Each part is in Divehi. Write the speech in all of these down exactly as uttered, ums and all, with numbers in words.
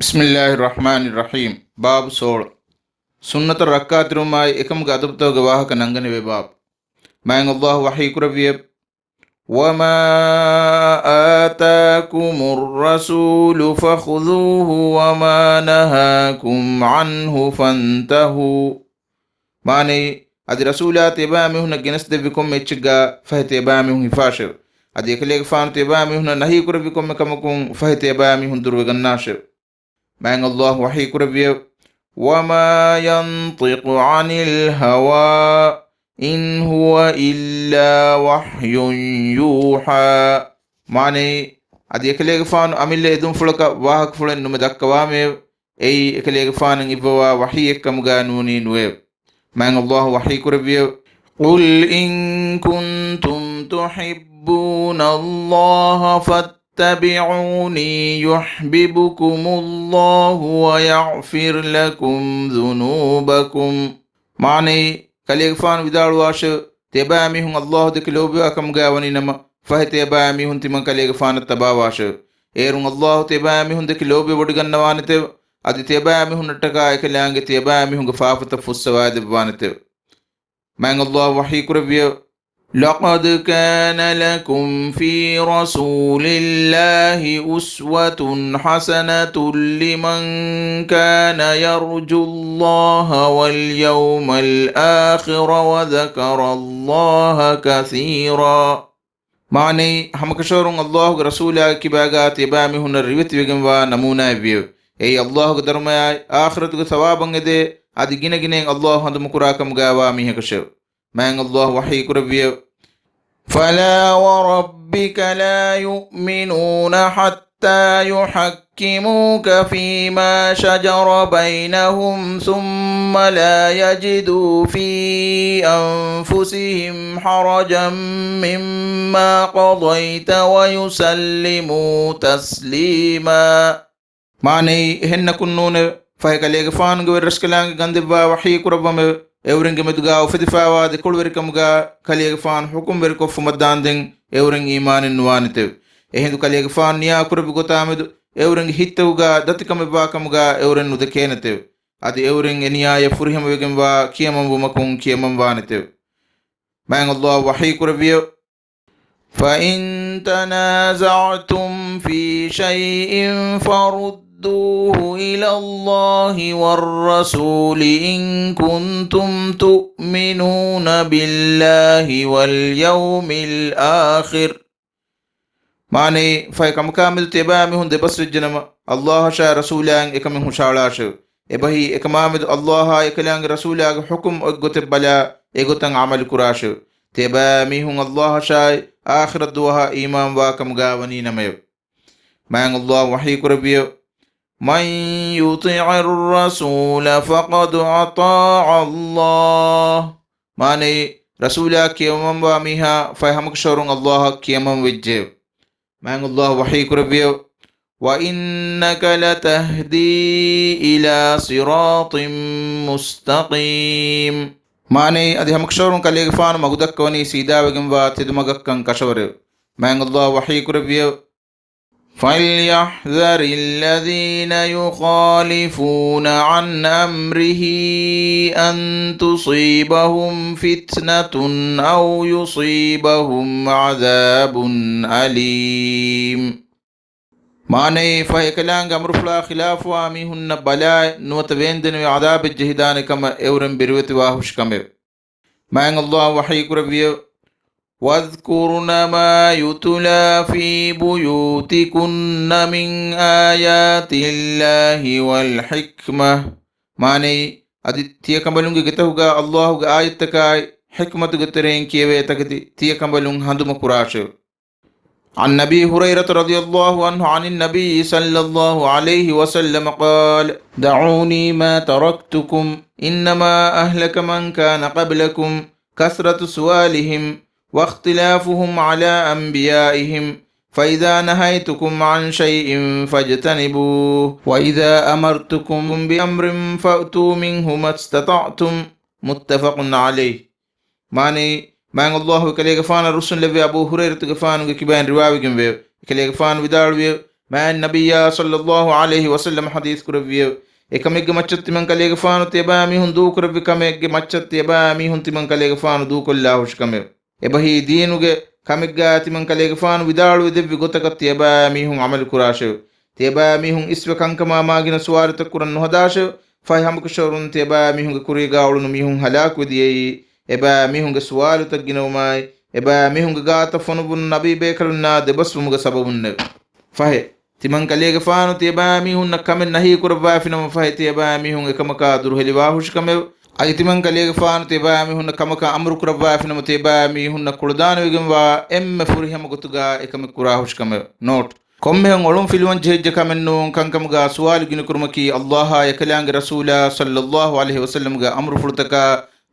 بسم الله الرحمن الرحيم. ބާބު ސޯޅަ. ސުންނަތަށް ރައްކާތެރިވުމާއި އެކަމުގެ އަދަބުތަކުގެ ވާހަކަ ނަންގަނެވޭ ބާބު. މާތް ﷲ ވަޙީކުރެއްވިއެވެ. وما آتاكم الرسول فخذوه وما نهاكم عنه فانتهوا. މާނައީ، އަދި ރަސޫލާ ތިޔަބައިމީހުންނަށް ގެނެސްދެއްވި ކޮންމެ އެއްޗެއްގާ ފަހެ ތިޔަބައިމީހުން ހިފާށެވެ. އަދި އެކަލޭގެފާނު ތިޔަބައިމީހުންނަށް ނަހީކުރެއްވި ކޮންމެ ކަމަކުން ފަހެ ތިޔަބައިމީހުން ދުރުވެގަންނާށެވެ. މާތް ﷲ ވަޙީކުރެއްވިއެވެ. وما ينطق عن الهوى إن هو إلا وحي يوحى. މާނައީ، އަދި އެކަލޭގެފާނު އަމިއްލަ އެދުންފުޅަކަށް ވާހަކަފުޅެއް ނުމެ ދައްކަވާމެއެވެ. އެއީ އެކަލޭގެފާނަށް އިއްވަވާ ވަޙީއެއްކަމުގާ ނޫނީ ނުވެއެވެ. މާތް ﷲ ވަޙީކުރެއްވިއެވެ. قل إن كنتم تحبون الله فاتبعوني يحببكم الله ويغفر لكم ذنوبكم. މާނައީ، ކަލޭގެފާނު ވިދާޅުވާށެވެ. ތިޔަބައިމީހުން ﷲ ދެކެ ލޯބިވާ ކަމުގާ ވަނީ ނަމަ، ފަހެ ތިޔަބައިމީހުން ތިމަން ކަލޭގެފާނަށް ތަބާވާށެވެ. އޭރުން ﷲ ތިޔަބައިމީހުން ދެކެ ލޯބިވެވޮޑިގަންނަވާނެތެވެ. އަދި ތިޔަބައިމީހުންނަށްޓަކާ އެކަލާނގެ ތިޔަބައިމީހުންގެ ފާފަތައް ފުއްސަވާދެއްވާނެތެވެ. މާތް ﷲ ވަޙީކުރެއްވިއެވެ. لقد كان لكم في رسول الله أسوة حسنة لمن كان يرجو الله واليوم الآخر وذكر الله كثيرا. މާނައީ، ހަމަކަށަވަރުން ﷲގެ ރަސޫލާގެ ކިބާގާ ތިޔަބައިމީހުންނަށް ރިވެތިވެގެންވާ ނަމޫނާއެއްވިއެވެ. އެއީ ﷲގެ ދަރުމަޔާއި އާޚިރަތުގެ ޘަވާބަށް އެދޭ، އަދި ގިނަގިނައިން ﷲ ހަނދުމަކުރާ ކަމުގާވާ މީހަކަށެވެ. މާތް ﷲ ވަޙީކުރެއްވިއެވެ. فلا وربك لا يؤمنون حتى يحكموك فيما شجر بينهم ثم لا يجدوا في أنفسهم حرجا مما قضيت ويسلموا تسليما. މާނައީ، އެހެންނަކުން ނޫނެވެ. ފަހެ ކަލޭގެފާނުގެ ވެރިރަސްކަލާނގެ ގަންދެއްވާ ވަޙީ ކުރައްވަމެވެ. އެއުރެންގެ މެދުގާ އުފެދިފާވާ ދެކޮޅުވެރިކަމުގާ ކަލޭގެފާނު ޙުކުމްވެރިކޮށްފުމަށްދާންދެން އެއުރެން އީމާނެއް ނުވާނެތެވެ. އެހިނދު ކަލޭގެފާނު ނިޔާކުރެއްވި ގޮތާމެދު އެއުރެންގެ ހިތްތަކުގާ ދަތިކަމެއްވާކަމުގާ އެއުރެން ނުދެކޭނެތެވެ. އަދި އެއުރެން އެ ނިޔާޔަށް ފުރިހަމަވެގެންވާ ކިޔަމަންވުމަކުން ކިޔަމަންވާނެތެވެ. މާތް ﷲ ވަޙީކުރެއްވިއެވެ. فإن تنازعتم في شيء فردوه إلى الله والرسول إن كنتم تؤمنون بالله واليوم الآخر. މާނައީ، ފަހެ ކަމަކާމެދު ތިޔަބައިމީހުން ދެބަސްވެއްޖެނަމަ، ﷲ އަށާ ރަސޫލާއިން އެކަމެއް ހުށަހަޅާށެވެ. އެބަހީ، އެކަމާމެދު ﷲ އާއި އެކަލާނގެ ރަސޫލާގެ ޙުކުމް އޮތްގޮތެއް ބަލާ، އެގޮތަށް ޢަމަލުކުރާށެވެ. ތިޔަބައިމީހުން ﷲ އަށާއި އާޚިރަތް ދުވަހަށް އީމާންވާ ކަމުގާ ވަނީ ނަމައެވެ. މާތް ﷲ ވަޙީކުރެއްވިއެވެ. من يطع الرسول فقد أطاع الله. މާނައީ، ރަސޫލާ ކިޔަމަންވާ މީހާ ފަހެ ހަމަކަށަވަރުން ﷲ އަށް ކިޔަމަންވެއްޖެއެވެ. މާތް ﷲ ވަޙީކުރެއްވިއެވެ. وإنك لتهدي إلى صراط مستقيم. މާނައީ، އަދި ހަމަކަށަވަރުން ކަލޭގެފާނު މަގުދައްކަވަނީ ސީދާވެގެންވާ ތެދުމަގަށްކަން ކަށަވަރެވެ. މާތް ﷲ ވަޙީކުރެއްވިއެވެ. فليحذر الذين يخالفون عن أمره أن تصيبهم فتنة أو يصيبهم عذاب أليم. މާނައީ، ފަހެ އެކަލާނގެ އަމުރުފުޅާ ޚިލާފުވާ މީހުންނަށް ބަލާއި، ނުވަތަ ވޭންދެނިވި ޢަޛާބެއް ޖެހިދާނެ ކަމަށް އެއުރެން ބިރުވެތިވާހުށި ކަމެވެ. މާތް ﷲ ވަޙީކުރެއްވިއެވެ. واذكرن ما يتلى في بيوتكن من آيات الله والحكمة. މާނައީ، އަދި ތިޔަކަނބަލުންގެ ގެތަކުގާ ﷲގެ އާޔަތްތަކާއި ޙިކްމަތުގެ ތެރެއިން ކިޔެވޭ ތަކެތި ތިޔަކަނބަލުން ހަނދުމަކުރާށެވެ. عن أبي هريرة رضي الله عنه عن النبي صلى الله عليه وسلم قال: دعوني ما تركتكم، إنما أهلك من كان قبلكم كثرة سؤالهم واختلافهم على أنبيائهم، فإذا نهيتكم عن شيء فاجتنبوه، وإذا أمرتكم بأمر فأتوا منه ما استطعتم. متفق عليه. މާނައީ، މާތް ﷲ އެކަލޭގެފާނަށް ރުއްސުންލެއްވި އަބޫ ހުރައިރަތުގެފާނުގެ ކިބައިން ރިވާވެގެންވެއެވެ. އެކަލޭގެފާނު ވިދާޅުވިއެވެ. މާތް ނަބިއްޔާ ޞައްލައްލާހު ޢަލައިހި ވަސައްލަމަ ޙަދީޘް ކުރެއްވިއެވެ. އެކަމެއްގެ މައްޗަށް ތިމަން ކަލޭގެފާނު ތިޔަބައިމީހުން ދޫކުރެއްވި ކަމެއްގެ މައްޗަށް ތިޔަބައިމީހުން ތިމަން ކަލޭގެފާނު ދޫކޮށްލާ ހުށި ކަމެވެ. އެބަހީ ދީނުގެ ކަމެއްގައި ތިމަން ކަލޭގެފާނު ވިދާޅުވެ ދެއްވި ގޮތަކަށް ތިޔަބައިމީހުން ޢަމަލު ކުރާށެވެ. ތިޔަބައިމީހުން އިސްވެ ކަންކަމާ މާގިނަ ސުވާލުތައް ކުރަން ނުހަދާށެވެ. ފަހެ ހަމަކަށަވަރުން ތިޔަބައިމީހުންގެ ކުރީގާ އުޅުނު މީހުން ހަލާކުވެ ދިޔައީ، އެބައިމީހުންގެ ސުވާލުތައް ގިނަވުމާއި، އެބައިމީހުންގެ ގާތަށް ފޮނުއްވުނު ނަބީ ބޭކަލުންނާ ދެބަސްވުމުގެ ސަބަބުންނެވެ. ފަހެ، ތިމަން ކަލޭގެފާނު ތިޔަބައިމީހުންނަށް ކަމެއް ނަހީ ކުރައްވާފިނަމަ، ފަހެ ތިޔަބައިމީހުން އެކަމަކާ ދުރުހެލިވާ ހުށިކަމެވެ. އަދި ތިމަން ކަލޭގެފާނު ތިޔަބައިމީހުންނަށް ކަމަކަށް އަމުރު ކުރައްވާފިނަމަ، ތިޔަބައިމީހުންނަށް ކުޅަދާނަވެގެންވާ އެންމެ ފުރިހަމަ ގޮތުގާ އެކަމެއް ކުރާ ހުށިކަމެވެ. ނޯޓް. ކޮންމެހެން އޮޅުން ފިލުވަން ޖެހިއްޖެ ކަމެއްނޫން، ކަންކަމުގާ ސުވާލު ގިނަކުރުމަކީ ﷲ އާއި އެކަލާނގެ ރަސޫލާ ޞައްލައްލާހު ޢަލައިހި ވަސައްލަމުގެ އަމުރުފުޅުތަކާ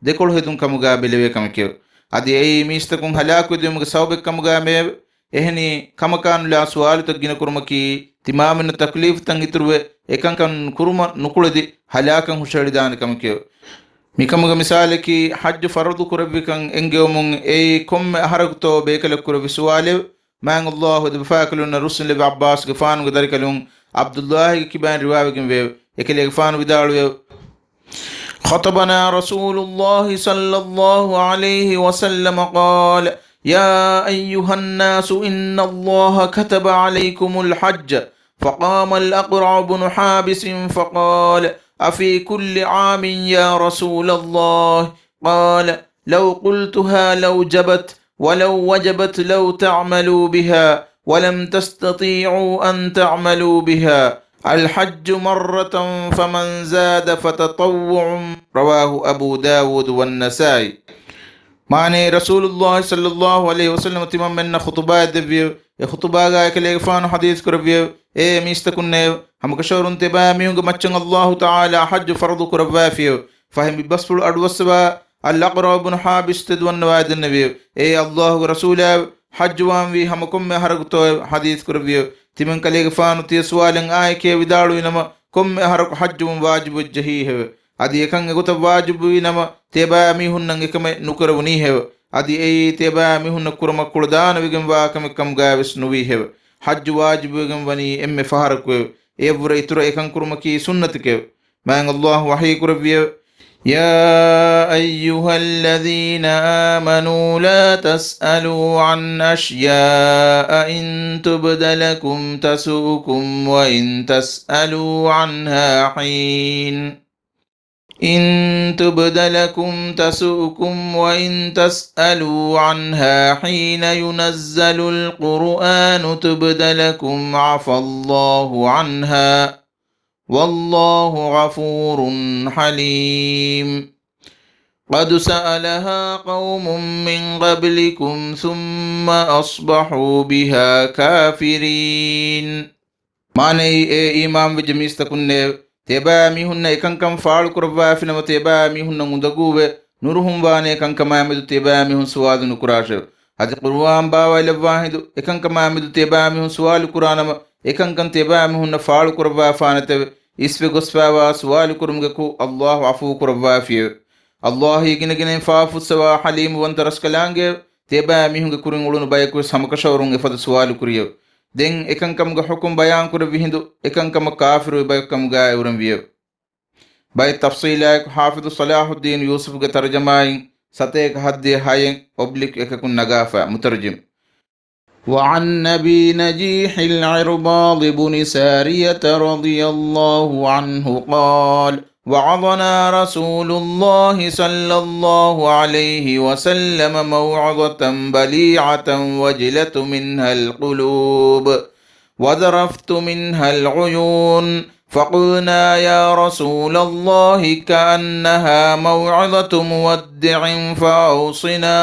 ދެކޮޅު ހެދުން ކަމުގާ ބެލެވޭ ކަމެކެވެ. އަދި އެއީ މީސްތަކުން ހަލާކުވެދިޔުމުގެ ސަބަބެއް ކަމުގާ މެއެވެ. އެހެނީ، ކަމަކާނުލާ ސުވާލުތައް ގިނަކުރުމަކީ، ތިމާމެންނަށް ތަކުލީފުތައް އިތުރުވެ، އެކަންކަން ކުރުމަށް ނުކުޅެދި، ހަލާކަށް ހުށަހެޅިދާނެ ކަމެކެވެ. މިކަމުގެ މިސާލަކީ، ޙައްޖު ފަރުޟު ކުރެއްވިކަން އެންގެވުމުން އެއީ ކޮންމެ އަހަރަކުތޯ ބޭކަލަކު ކުރެއްވި ސުވާލެވެ. މާތް ﷲ އެދެބަފާކަލުންނަށް ރުއްސުންލެއްވި ޢައްބާސްގެފާނުގެ ދަރިކަލުން ޢަބްދުﷲގެ ކިބައިން ރިވާވެގެންވެއެވެ. އެކަލޭގެފާނު ވިދާޅުވިއެވެ. خطبنا رسول الله صلى الله عليه وسلم قال: يا أيها الناس إن الله كتب عليكم الحج، فقام الأقرع بن حابس فقال: أفي كل عام يا رسول الله؟ قال: لو قلتها لوجبت، ولو وجبت لو تعملوا بها، ولم تستطيعوا أن تعملوا بها. الحج مرة فمن زاد فتطوع. رواه أبو داود والنسائي. މާނައީ، ރަސޫލުﷲ ޞައްލައްލާހު ޢަލައިހި ވަސައްލަމަ ތިމަންމެންނަށް ޚުޠުބާއެއް ދެއްވިއެވެ. އެ ޚުޠުބާގާ އެކަލޭގެފާނު ޙަދީޘް ކުރެއްވިއެވެ. އޭ މީސްތަކުންނޭވެ! ހަމަކަށަވަރުން ތިޔަބައިމީހުންގެ މައްޗަށް ﷲ ތަޢާލާ ޙައްޖު ފަރުޟު ކުރައްވާފިއެވެ. ފަހެ މި ބަސްފުޅު އަޑުއައްސަވާ، އަލްއަޤްރަޢު ބުނު ޙާބިސް ތެދުވަންނަވާ ދެންނެވިއެވެ. އޭ ﷲގެ ރަސޫލާއެވެ! ޙައްޖުވާންވީ ހަމަ ކޮންމެ އަހަރަކުތޯއެވެ؟ ޙަދީޘް ކުރެއްވިއެވެ. ތިމަން ކަލޭގެފާނު ތިޔަ ސުވާލަށް އާނއެކޭ ވިދާޅުވިނަމަ، ކޮންމެ އަހަރަކު ޙައްޖުވުން ވާޖިބުވެއްޖެހީހެވެ. އަދި އެކަން އެގޮތަށް ވާޖިބުވީ ނަމަ، ތިޔަބައިމީހުންނަށް އެކަމެއް ނުކުރެވުނީހެވެ. އަދި އެއީ ތިޔަބައިމީހުންނަށް ކުރުމަށް ކުޅަދާނަވެގެންވާ ކަމެއް ކަމުގައިވެސް ނުވީހެވެ. ޙައްޖު ވާޖިބުވެގެން ވަނީ އެންމެ ފަހަރަކުއެވެ. އެއަށްވުރެ އިތުރަށް އެކަން ކުރުމަކީ ސުންނަތެކެވެ. މާތް ﷲ ވަޙީ ކުރެއްވިއެވެ. يا أيها الذين آمنوا لا تسألوا عن أشياء إن تبد لكم تسؤكم وإن تسألوا عنها حين إن تبد لكم تسؤكم وإن تسألوا عنها حين ينزل القرآن تبد لكم عفا الله عنها والله غفور حليم. قد سألها قوم من قبلكم ثم أصبحوا بها كافرين. މާނައީ، އޭ އީމާންވެއްޖެ މީސްތަކުންނޭވެ! ތިޔަބައިމީހުންނަށް އެކަންކަން ފާޅުކުރައްވާފިނަމަ، ތިޔަބައިމީހުންނަށް އުނދަގޫވެ، ނުރުހުންވާނޭ ކަންކަމާމެދު ތިޔަބައިމީހުން ސުވާލު ނުކުރާށެވެ. އަދި ޤުރުއާން ބާވައިލައްވާ ހިނދު، އެކަންކަމާމެދު ތިޔަބައިމީހުން ސުވާލު ކުރާނަމަ، އެކަންކަން ތިޔަބައިމީހުންނަށް ފާޅުކުރައްވާފާނެތެވެ. އިސްވެ ގޮސްފާވާ ސުވާލު ކުރުމުގެ ކުށް ﷲ ޢަފޫ ކުރައްވާފިއެވެ. ﷲ އީ ގިނަގިނައިން ފާފަފުއްސަވާ ޙަލީމުވަންތަ ރަސްކަލާނގެއެވެ. ތިޔަބައިމީހުންގެ ކުރިން އުޅުނު ބަޔަކުވެސް ހަމަކަށަވަރުން އެފަދަ ސުވާލު ކުރިއެވެ. ދެން އެކަންކަމުގެ ޙުކުމް ބަޔާންކުރެއްވި ހިނދު، އެކަންކަމަށް ކާފިރުވި ބަޔަކު ކަމުގައި އެއުރެންވިއެވެ. ބައެއް ތަފްޞީލާއެކު ޙާފިޡު ޞަލާޙުއްދީން ޔޫސުފްގެ ތަރުޖަމާއިން ސަތޭކަ ހަތްދިހަ ހައެއް އޮބްލިކް އެކަކުން ނަގާފަ. މުތަރުޖިމް. وعن أبي نجيح العرباض بن سارية رضي الله عنه قال: وعظنا رسول الله صلى الله عليه وسلم موعظة بليغة وجلت منها القلوب وذرفت منها العيون، فقلنا: يا رسول الله، كأنها موعظة مودع فأوصنا.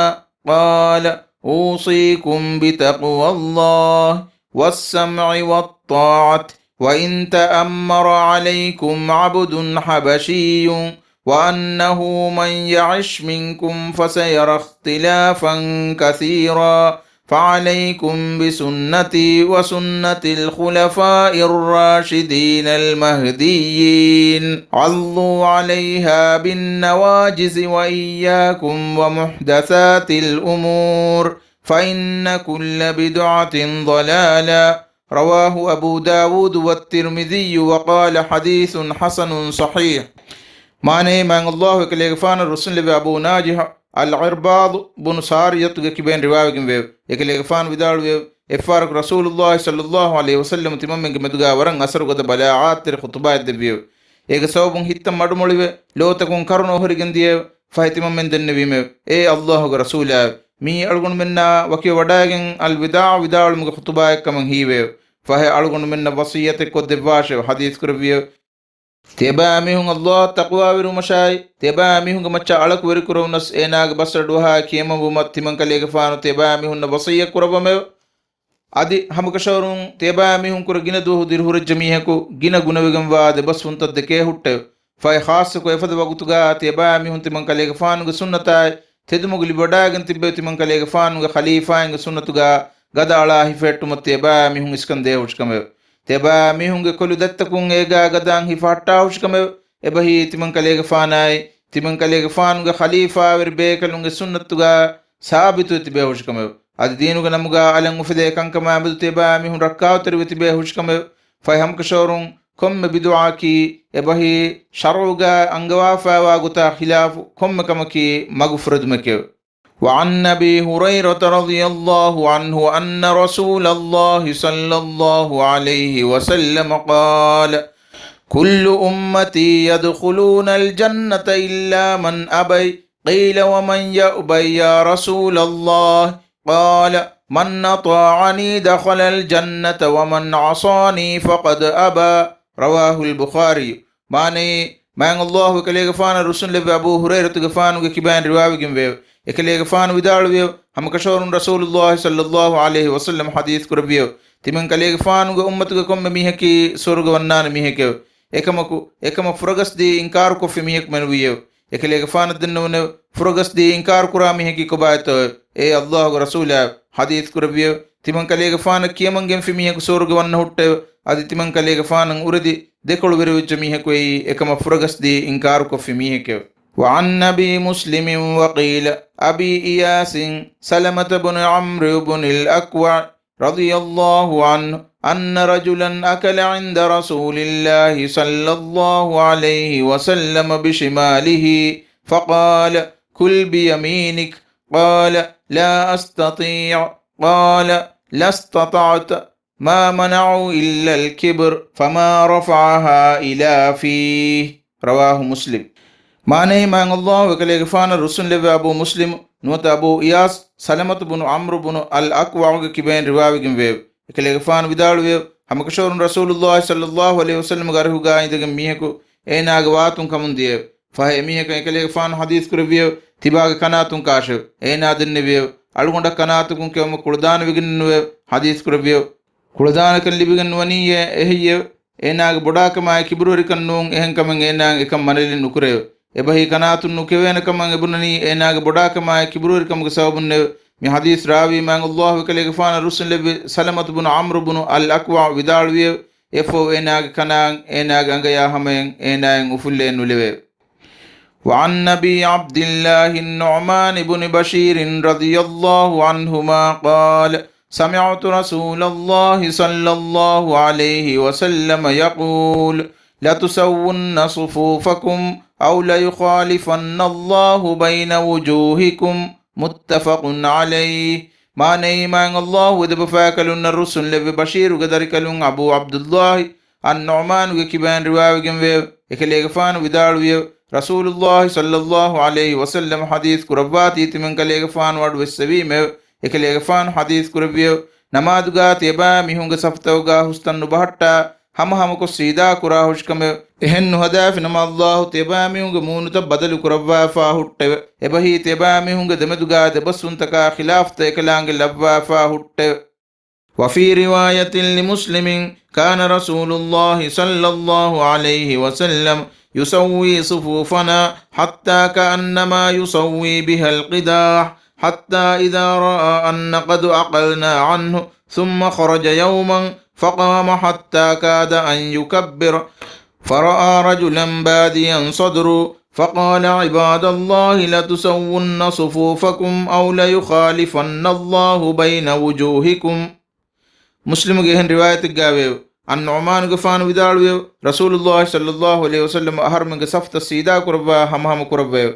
قال: أوصيكم بتقوى الله والسمع والطاعة، وإن تأمر عليكم عبد حبشي، وأنه من يعش منكم فسيرى اختلافا كثيرا، فعليكم بسنتي وسنة الخلفاء الراشدين المهديين، عضوا عليها بالنواجذ، وإياكم ومحدثات الأمور، فإن كل بدعة ضلالة، رواه أبو داود والترمذي وقال حديث حسن صحيح. މާނައީ، މާތް ﷲ އެކަލޭގެފާނަށް ރުއްސުންލެއްވި އަބޫ ނާޖިޙް އަލްޢިރްބާޟު ބުނު ސާރިޔަތުގެ ކިބައިން ރިވާވެގެން ވެއެވެ. އެކަލޭގެފާނު ވިދާޅުވިއެވެ. އެއްފަހަރަކު ރަސޫލުﷲ ޞައްލަﷲ ޢަލައިހި ވަސައްލަމަ ތިމަންމެންގެ މެދުގާ ވަރަށް އަސަރުގަދަ ބަލާޣާތްތެރި ޚުޠުބާއެއް ދެއްވިއެވެ. އޭގެ ސަބަބުން ހިތްތައް މަޑުމޮޅިވެ، ލޯތަކުން ކަރުނަ އޮހޮރިގެން ދިޔައެވެ. ފަހެ ތިމަންމެން ދެންނެވީމެވެ. އޭ ﷲ ގެ ރަސޫލާއެވެ! މިއީ އަޅުގަނޑުމެންނާ ވަކިވެވަޑައިގެން އަލްވިދާޢު ވިދާޅުވުމުގެ ޚުޠުބާއެއްކަމަށް ހީވެއެވެ. ފަހެ އަޅުގަނޑުމެންނަށް ވަޞިއްޔަތެއް ކޮށްދެއްވާށެވެ. ޙަދީޘް ކުރެއްވިއެވެ. ތިޔަބައިމީހުން ﷲ އަށް ތަޤްވާވެރިވުމަށާއި، ތިޔަބައިމީހުންގެ މައްޗަށް އަޅަކުވެރިކުރެވުނަސް އޭނާގެ ބަސްރަޑު އަހާ ކިޔަމަންވުމަށް ތިމަންކަލޭގެފާނު ތިޔަބައިމީހުންނަށް ވަޞިއްޔަތް ކުރައްވަމެވެ. އަދި ހަމަކަށަވަރުން ތިޔަބައިމީހުންކުރެ ގިނަ ދުވަހު ދިރިހުރެއްޖެ މީހަކު ގިނަ ގުނަވެގެންވާ ދެބަސްވުންތައް ދެކޭ ހުއްޓެވެ. ފަހެ ޚާއްޞަކޮށް އެފަދަ ވަގުތުގާ ތިޔަބައިމީހުން ތިމަންކަލޭގެފާނުގެ ސުންނަތާއި ތެދުމަގު ލިބިވަޑައިގެން ތިއްބެވި ތިމަންކަލޭގެފާނުގެ ޚަލީފާއިންގެ ސުންނަތުގާ ގަދަ އަޅާ ހިފެހެއްޓުމަށް ތިޔަބައިމީހުން އިސްކަން ދޭހުށިކަމެވެ. ތިޔަބައިމީހުންގެ ކޮލު ދަތްތަކުން އޭގާ ގަދައަށް ހިފަހައްޓާހުށިކަމެވެ. އެބަހީ ތިމަންކަލޭގެފާނާއި ތިމަންކަލޭގެފާނުގެ ޚަލީފާވެރި ބޭކަލުންގެ ސުންނަތުގާ ސާބިތުވެ ތިބޭހުށިކަމެވެ. އަދި ދީނުގެ ނަމުގާ އަލަށް އުފެދޭ ކަންކަމާމެދު ތިޔަބައިމީހުން ރައްކާތެރިވެ ތިބޭހުށިކަމެވެ. ފަހެ ހަމަކަށަވަރުން ކޮންމެ ބިދުޢައަކީ އެބަހީ ޝަރުޢުގާ އަންގަވާފައިވާ ގޮތާ ޚިލާފު ކޮންމެ ކަމަކީ މަގުފުރެދުމެކެވެ. وعن أبي هريرة رضي الله عنه أن رسول الله صلى الله عليه وسلم قال: كل أمتي يدخلون الجنة إلا من أبى. قيل: ومن يأبى يا رسول الله؟ قال: من أطاعني دخل الجنة ومن عصاني فقد أبى. رواه البخاري. މާނައީ، މާތް ﷲ އެކަލޭގެފާނަށް ރުއްސުންލެއްވި އަބޫ ހުރައިރަތުގެފާނުގެ ކިބައިން ރިވާވެގެންވެއެވެ. އެކަލޭގެފާނު ވިދާޅުވިއެވެ. ހަމަކަށަވަރުން ރަސޫލުﷲ ޞައްލަﷲ ޢަލައިހި ވަސައްލަމަ ޙަދީޘް ކުރެއްވިއެވެ. ތިމަންކަލޭގެފާނުގެ އުއްމަތުގެ ކޮންމެ މީހަކީ ސުވަރުގެ ވަންނާނެ މީހެކެވެ. އެކަމަކު، އެކަމަށް ފުރަގަސްދީ އިންކާރުކޮށްފި މީހެއް މެނުވީއެވެ. އެކަލޭގެފާނަށް ދެންނެވުނެވެ. ފުރަގަސްދީ އިންކާރުކުރާ މީހަކީ ކޮބާތޯއެވެ؟ އޭ ﷲ ގެ ރަސޫލާއެވެ! ޙަދީޘް ކުރެއްވިއެވެ. ތިމަންކަލޭގެފާނަށް ކިޔަމަންގެންފި މީހަކު ސުވަރުގެ ވަންނަ ހުއްޓެވެ. އަދި ތިމަންކަލޭގެފާނަށް އުރެދި ދެކޮޅުވެރިވެއްޖެ މީހަކު އެއީ އެކަމަށް ފުރަގަސްދީ އިންކާރުކޮށްފި މީހެކެވެ. وعن أبي مسلم وقيل أبي إياس سلمة بن عمرو بن الأكوع رضي الله عنه أن رجلا أكل عند رسول الله صلى الله عليه وسلم بشماله فقال: كل بيمينك. قال: لا أستطيع. قال: لا استطعت. ما منعه إلا الكبر فما رفعها إلى فيه. رواه مسلم. މާނައީ، މާތް ﷲ އެކަލޭގެފާނަށް ރުއްސުންލެއްވި އަބޫ މުސްލިމު ނުވަތަ އަބޫ އިޔާސް ސަލަމަތު ބުނު ޢަމްރު ބުނު އަލް އަކްވަޢުގެ ކިބައިން ރިވާވެގެން ވެއެވެ. އެކަލޭގެފާނު ވިދާޅުވިއެވެ. ހަމަކަށަވަރުން ރަސޫލުﷲ ޞައްލަﷲ ޢަލައިހި ވަސައްލަމަގެ އަރިހުގާ އިނދެގެން މީހަކު އޭނާގެ ވާތުން ކަމުން ދިޔައެވެ. ފަހެ އެމީހަކަށް އެކަލޭގެފާނު ޙަދީޘް ކުރެއްވިއެވެ. ތިބާގެ ކަނާތުން ކާށެވެ؟ އޭނާ ދެންނެވިއެވެ. އަޅުގަނޑަށް ކަނާތަކުން ކެއުމަށް ކުޅަދާނަވެގެންނެއްނުވެއެވެ. ޙަދީޘް ކުރެއްވިއެވެ. ކުޅަދާނަކަން ލިބިގެން ނުވަނީއޭ އެހެއްޔެވެ؟ އޭނާގެ ބޮޑާކަމާއި ކިބުރުވެރިކަން ނޫން، އެހެންކަމެއް އޭނާއަށް އެކަން މަނަލެއް ނުކުރެއެވެ. އެބަހީ ކަނާތުން ނުކެވޭނެ ކަމަށް އެބުނަނީ އޭނާގެ ބޮޑާކަމާއި ކިބުރުވެރިކަމުގެ ސަބަބުންނެވެ. މި ޙަދީޘް ރާވީ މާތް ﷲ އެކަލޭގެފާނަށް ރުއްސުންލެއްވި ސަލަމަތު ބުނު ޢަމްރު ބުނު އަލް އަކްވަޢު ވިދާޅުވިއެވެ. އެއަށްފަހު އޭނާގެ ކަނާތް އޭނާގެ އަނގަޔާ ހަމަޔަށް އޭނާއަށް އުފުއްލޭ ނުލެވެއެވެ. وعن أبي عبد الله النعمان بن بشير رضي الله عنهما قال: سمعت رسول الله صلى الله عليه وسلم يقول: لتسون صفوفكم أو ليخالفن الله بين وجوهكم. متفق عليه. މާނައީ، މާތް ﷲ އެދެބަފާކަލުންނަށް ރުއްސުންލެއްވި ބަޝީރުގެ ދަރިކަލުން އަބޫ ޢަބްދުﷲ އައްނުޢުމާނުގެ ކިބައިން ރިވާވެގެންވެއެވެ. އެކަލޭގެފާނު ވިދާޅުވިއެވެ. ރަސޫލުﷲ ޞައްލަﷲ ޢަލައިހި ވަސައްލަމަ ޙަދީޘް ކުރައްވާތީ ތިމަންކަލޭގެފާނު އަޑުއެއްސެވީމެވެ. އެކަލޭގެފާނު ޙަދީޘް ކުރެއްވިއެވެ. ނަމާދުގާ ތިޔަބައިމީހުންގެ ސަފުތަކުގާ ހުސްތަން ނުބަހައްޓާ، ހަމަހަމަކޮށް ސީދާ ކުރާހުށިކަމެވެ. އެހެން ނުހަދާފި ނަމަ ﷲ ތިޔަބައިމީހުންގެ މޫނުތައް ބަދަލު ކުރައްވާފާ ހުއްޓެވެ. އެބަހީ ތިޔަބައިމީހުންގެ ދެމެދުގާ ދެބަސްވުންތަކާ ޚިލާފުތައް އެކަލާނގެ ލައްވާފާ ހުއްޓެވެ. وفي رواية لمسلم: كان رسول الله صلى الله عليه وسلم يسوي صفوفنا حتى كأنما يسوي بها القداح، حتى إذا رأى أن قد أقلنا عنه ثم خرج يوما فقام حتى كاد أن يكبر، فرأى رجلا باديا صدره فقال: عباد الله، لتسون صفوفكم أو ليخالفن الله بين وجوهكم. މުސްލިމުގެ އެހެން ރިވާޔަތެއްގައިވެއެވެ. އަން ނުޢުމާނުގެފާނު ވިދާޅުވިއެވެ. ރަސޫލުﷲ ޞައްލަﷲ ޢަލައިހި ވަސައްލަމަ އަހަރުމެންގެ ސަފުތައް ސީދާކުރައްވާ ހަމަހަމަ ކުރައްވައެވެ.